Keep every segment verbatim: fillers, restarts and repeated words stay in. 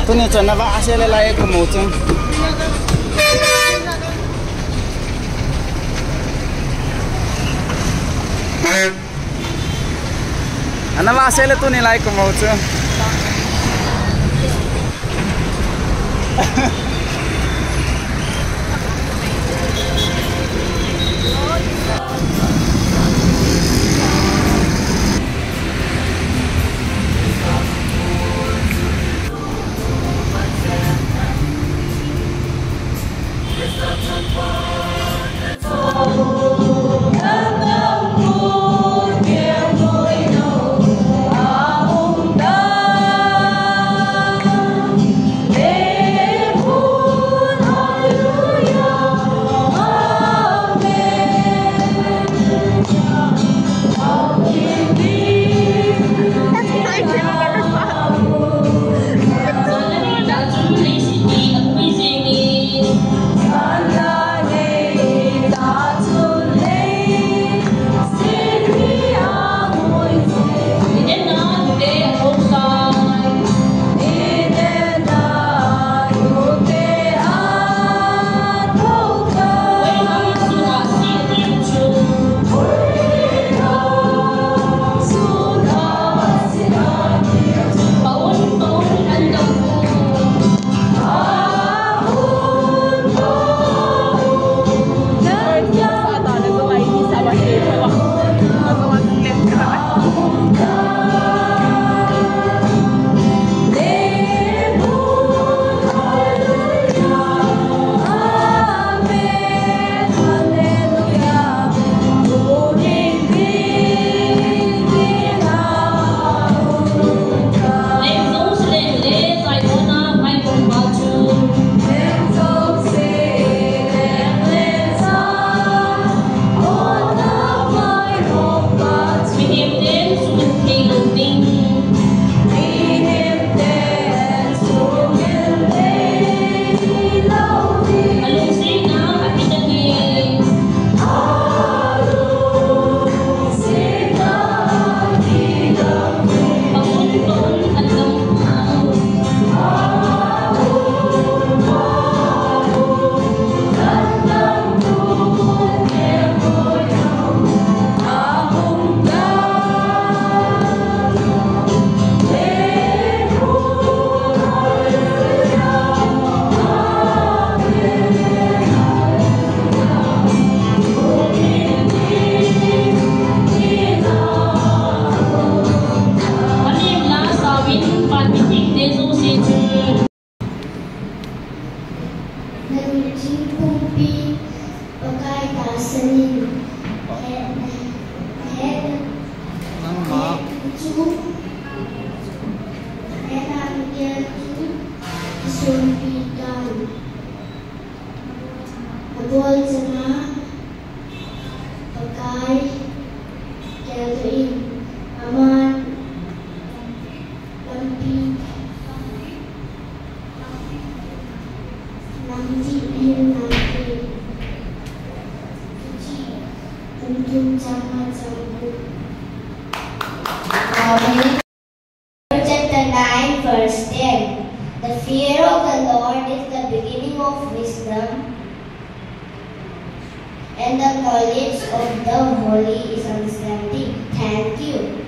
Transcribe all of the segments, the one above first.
Tuni chu ana vah seh le lai kum u chu. Ana vah seh le tuni lai kum u chu. Nanungthim pumpi Pakai tahsan in. He, he, Nangma. He chu, he nangma chu kisonpi tan. Abol chana Pakai geldoh in, aman lampi lampi in nate. Hiche Lungthim chang nga chang gup. Amen. Chapter nine, verse ten. The fear of the Lord is the beginning of wisdom, and the knowledge of the holy is understanding. Thank you.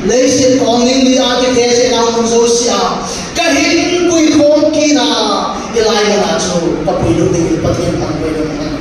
Leiset kong ning ni a kithe se na mun jousea kahin puikhom kit na, hilai mun a chu kapui lut ding Pathen thangvah in umhen.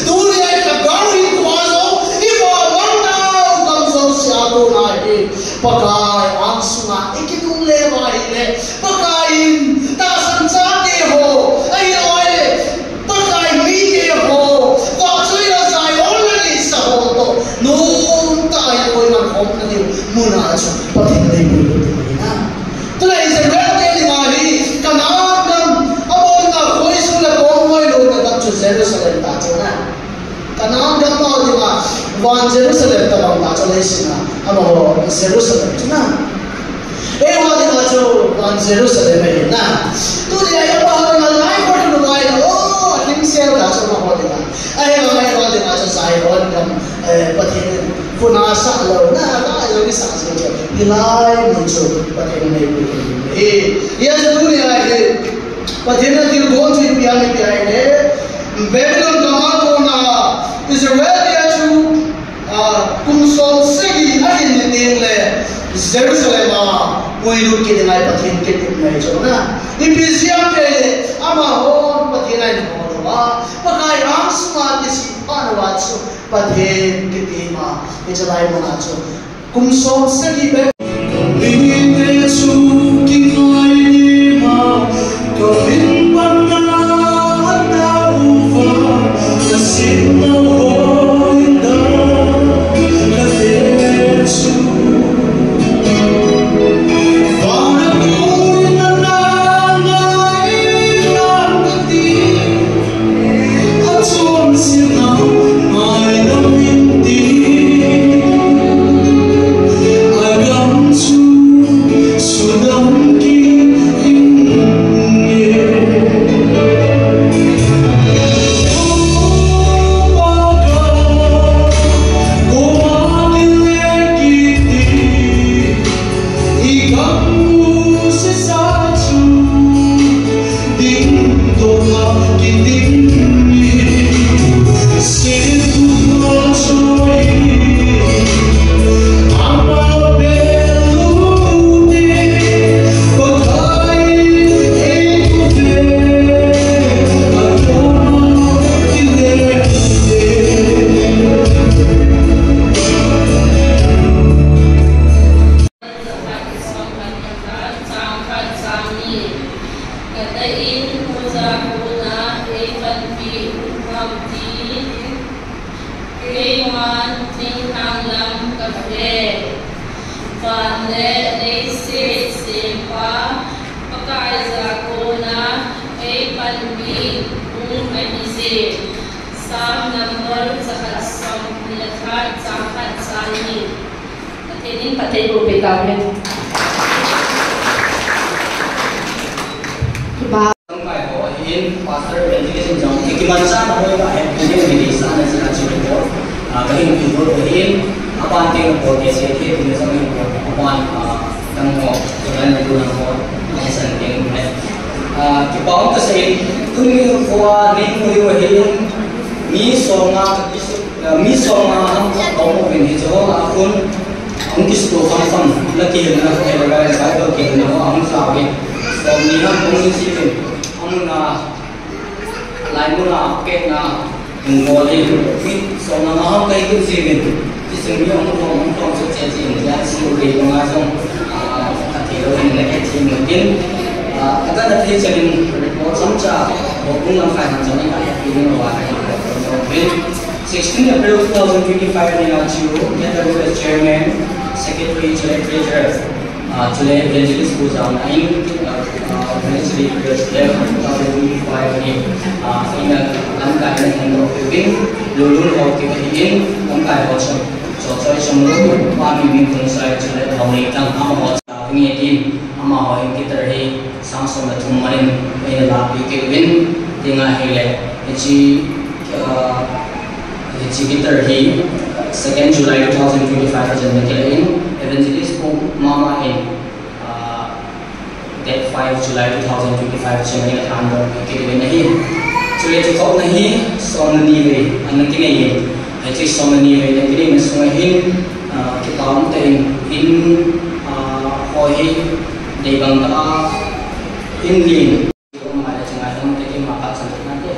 Tunia ka gam hinkho a jong, iva bang nau gam jousea tuna hi Pakai angsunga ikinungle uva ahile, Pakai in tahsan chate ho, ahilou le Pakai mite ho, vahchoila Zion a nisa ho toh nomtah a koiman khom na diu mun a chu Pathen in eipui lut ding ahi na. Tulai Israel te dinga hi Canaan gam, abon a khoi su le kom hoi lona gam chu Jerusalem ta chu na. Canaan gam ho dinga van Jerusalem tabang ta chu leiset a, amaho Jerusalem chu na. Eiho dinga chu van Jerusalem ahi na. Tunia amaho dinga lai khoi lona vai lo, ahinsel ta chu amaho dinga. Ahivang eiho dinga chu Zion gam, eh, Pathen in khuna sah lou na, lai jong isah jing chu. Hilai mun chu Pathen in eipui lut ding ahi. Hijeh chun tunia hi Pathen in thilgon chu ipi ham ipi ham itile, Babylon gam a kona Israel te chu, ah, kum som sagi ahin ni tengle Jerusalem a puilut kit ding ahi Pathen kitepna hi chu na. Ipi jeh ham itile, amaho Pathen a ahin hol uva, Pakai angsunga kisih phat uva chu Pathen kitem a, hiche lai mun a chu kum som sagi bep. Mite chu kingai ni ma, ka min pan na na uva, ka sin na hoi da, ka te chu. Vana koi na na ngai na ka ti. Chang khat, chang ni. Ka tah in Uza kona eipanpi u ham tin, keiman thinglhang lam ka ve. Van le leiset sempa Pakaiya kona eipanpi u ahije. Psalm number jakhat somni le khat, chang khat, chang ni. Pathen in phatthei boh peh tahen. Kipa. Lamkai ho ahin, Pastor Evangelist in jong, kimanchahna hoi ba ahin, kimanchahna jeh a chu ho, ah, kahin pui bol u ahin, aban teng bol kei se, kei teng jong hin bol, aban, ah, nangho, nangho, nangho, ahin san teng, eh. Ah, kipa um kasei in, tuni kho a, nei mu u ahin, mi som nga, mi som nga ham ka um uvin hiche ho a khun, ahung kisuto khamkham, la kihilna, Bible kihilna ho ahung jao uvin. Som ni ham hung in jiuvin. Amun a, lai mun a, pet na, hung bol in. Mi som nga ham kahi kit jiuvin. Hiche mi ahung lhom, hung lhom chu che jin, jan si u kei banga jong, ah, ka thei lou in, na ke thei mo tin. Ah, ka na thei chan in, report chomcha, houbung lamkai hon jong in ka happy ding uva, ka in. Sixteen April two thousand twenty-five ni a chu, K W S Chairman, Secretary, chule Treasurer, ah, chule Evangelist Pu Jao na in, ah, ah, Evangelist April eleven, two thousand twenty-five ni, ah, in, ah, lamkai in hung doh uvin, lulun ho kit ahin, lamkai ho chom, chom choi chom lo, Pa Mingming Khongsai chule Haoleitang amaho. Nge tin, amaho in guitar hi sang som le thum man in, eina lapi kit uvin, ti ngai hile, hiche, ah, hiche guitar hi, second July two thousand twenty-five a jen na kila in, Evangelist Pu Mama in, ah, date five July two thousand twenty-five a jen na kila in, kit uvin ahi. Chule chutohna hi, som le ni vei, ana kinei in, hiche som le ni vei, ana kinei na sunga hin, ah, Bang te in, in, ah, ho hi, dei bang ta, in lin. Ko ma le chingai dong te ki ma ka chan na te.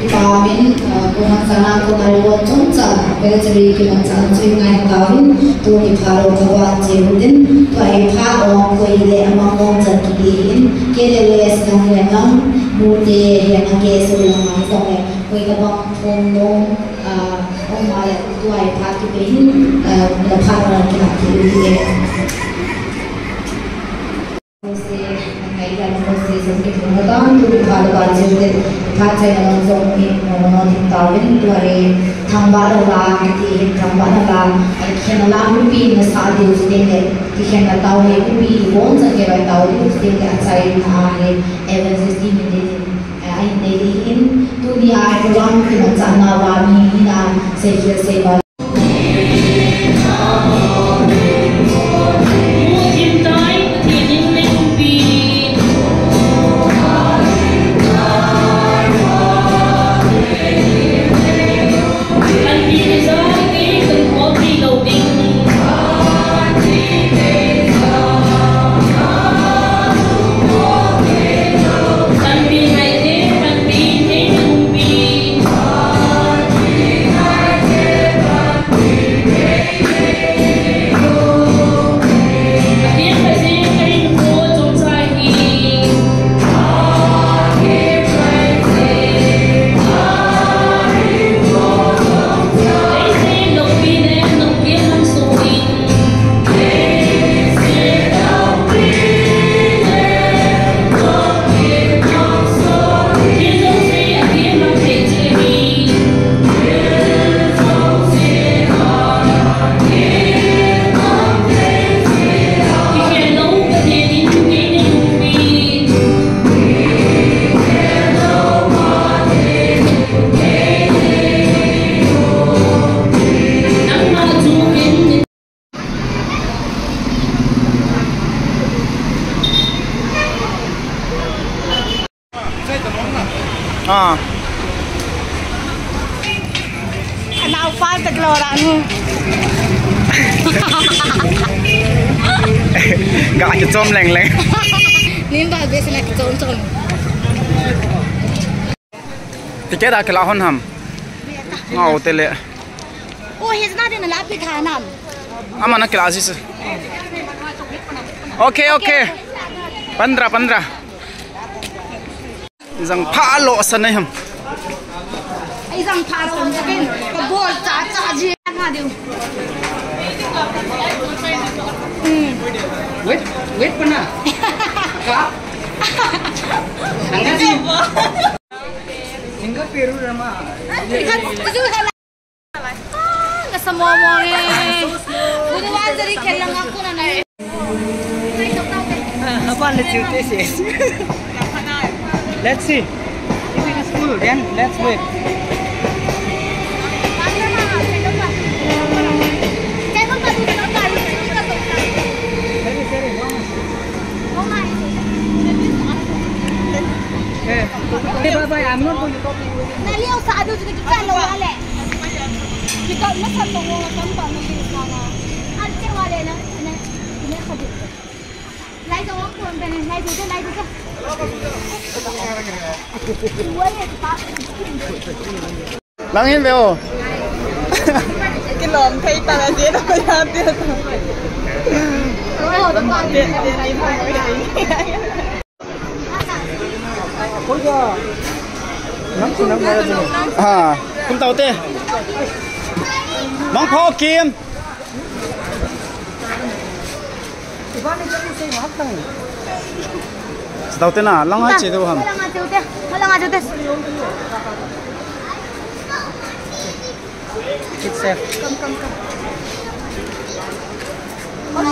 Ipa min, ah, ko ma chan na ko ma lo chon cha, pe chari ki ma chan chui ngai ta in, tu ni pha lo ka wa che u din, tu ai pha o ko i le ama ko chan ki in, ke le le sang le nang, mu te le na ke so la ma so le, ko i ka bang thong no, ah, Ong ma le tu ai pha ki pe hin, eh, la pha na ki na ki u ki e. Mose, ngai la Mose, so ki thong na tan tu pha la ba ju de, pha chai na long jong mi, no, no, no, ding ta wen tu ai thang ba la la, ki ti hin thang ba la la, ai khen na la mi pi na sa de ju de le, ki khen na tau le mi pi bon sa ke bai tau de ju de le, a chai na a he, evangelist mi de de. Ahin nei ding in, tuni a program kimanchahna uva mi hina seikhel seibai. Ah. Anau pa tak lo ra nu. Ga kichom leng leng. Nin ba be sina kichom chom. Ticket a kila hon ham. Ngau te le. Oh, he's not in a lapi thanam. Ama na kila sis. Okay, okay. Pandra, pandra. Jang pha lo sa nei ham. Ai jang pha lo sa ken. Ka bol cha cha ji na diu. Hmm. Wait, wait pana. Ka. Tanga ji. Inga peru rama. Ka, ka, ka, Ah, nasa momo eh. Bunuan dari kelang ako na na. Apa let's do this is. Let's see. If it is full, then let's wait. Sorry, sorry, no. Eh, okay, bye bye. I'm not going to talk to you again. Nali, o sa adu juga kita lo wale. Kita na sa to wala kan pa na sa na. Arte wale na, na, na kadu. Lai do ko ben, lai do, lai do. Wale pa. Lang hin ve o. Kilom thei ta la je da ya te. Oh, da pa. Ha, kum tau te. Mang pho kim. Sa tau te na, lang a che do ham. Lang a che te, lang a che te. It's safe. Come, come, come.